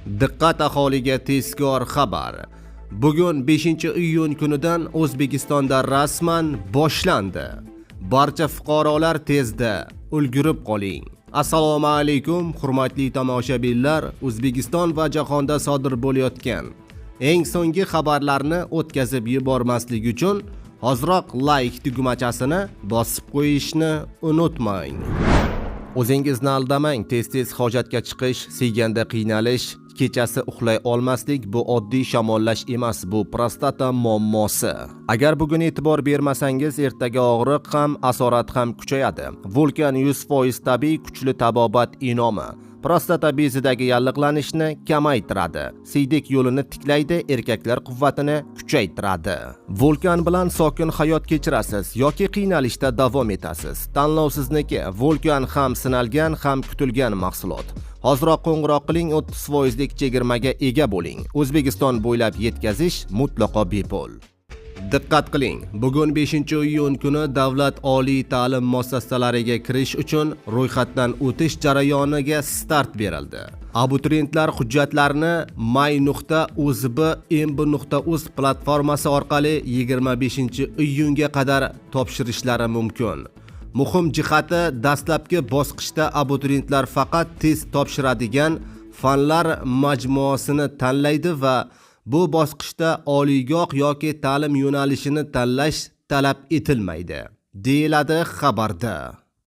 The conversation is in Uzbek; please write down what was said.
Diqqat, aholiga tezkor xabar. Bugun 5-iyun kunidan O'zbekistonda rasman boshlandi. Barcha fuqarolar, tezda ulgurib qoling. Assalomu alaykum, hurmatli tomoshabinlar. O'zbekiston va jahonda sodir bo'layotgan eng so'nggi xabarlarni o'tkazib yubormaslik uchun hoziroq like tugmachasini bosib qo'yishni unutmang. O'zingizni aldamang, tez-tez hojatga chiqish, siyganda qiynalish, kechasi uxlay olmaslik bu oddiy shamollash emas, bu prostata muammosi. Agar bugun e'tibor bermasangiz, ertaga og'riq ham, asorat ham kuchayadi. Vulkan 100% tabiiy kuchli tabobat inomi. Prostata bezidagi yallig'lanishni kamaytiradi, siydik yo'lini tiklaydi, erkaklar quvvatini kuchaytiradi. Vulkan bilan sokin hayot kechirasiz yoki qiynalishda davom etasiz. Tanlov sizniki. Vulkan ham sinalgan, ham kutilgan mahsulot. Hoziroq qo'ng'iroq qiling, 30 foizlik chegirmaga ega bo'ling. O'zbekiston bo'ylab yetkazish mutlaqo bepul. Diqqat qiling! Bugun 5-iyun kuni davlat oliy ta'lim muassasalariga kirish uchun ro'yxatdan o'tish jarayoniga start berildi. Abituriyentlar hujjatlarni my.uzbmb.uz platformasi orqali 25-iyunga qadar topshirishlari mumkin. Muhim jihati, dastlabki bosqichda abituriyentlar faqat test topshiradigan fanlar majmuasini tanlaydi va bu bosqichda oliygoh yoki ta'lim yo'nalishini tanlash talab etilmaydi, deyiladi xabarda.